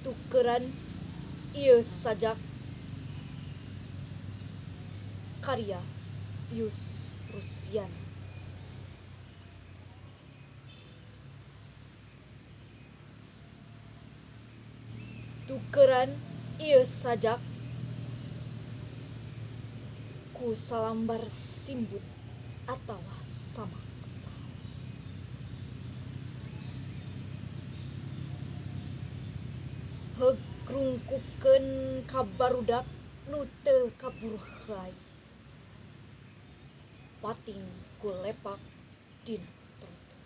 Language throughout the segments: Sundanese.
Tukeran ieu sajak karya Yus Rusiana. Tukeran ieu sajak ku salambar simbut atawa samak saha. Heug rungkupkeun ka barudak nu teu kaburu heai. Pating ku lepak dina trotoar.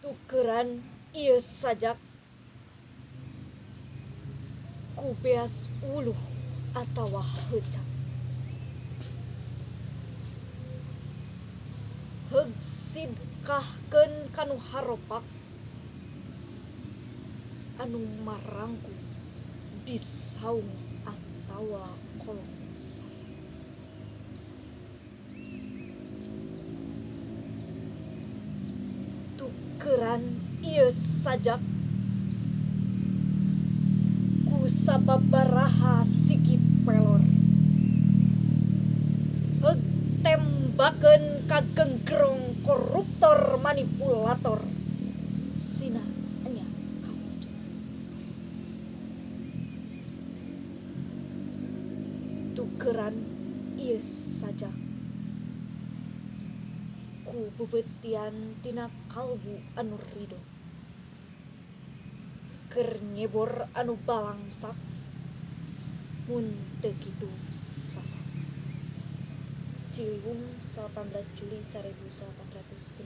Tukeran ieu sajak ku beas wuluh atawa heucap. Heug sidkahkeun ka nu haropak anu marangkung di saung atawa kolong sasak. Tukeran ieu sajak ku sababaraha sigi pelor. Heug tembakeun ka genggerong koruptor manipulator sina enya kabocor. Tukeran ieu sajak ku beubeutian tina kalbu anu rido. Keur nyebor anu balangsak mun teu kitu sasak. Ciliwung 18 Juli 1863.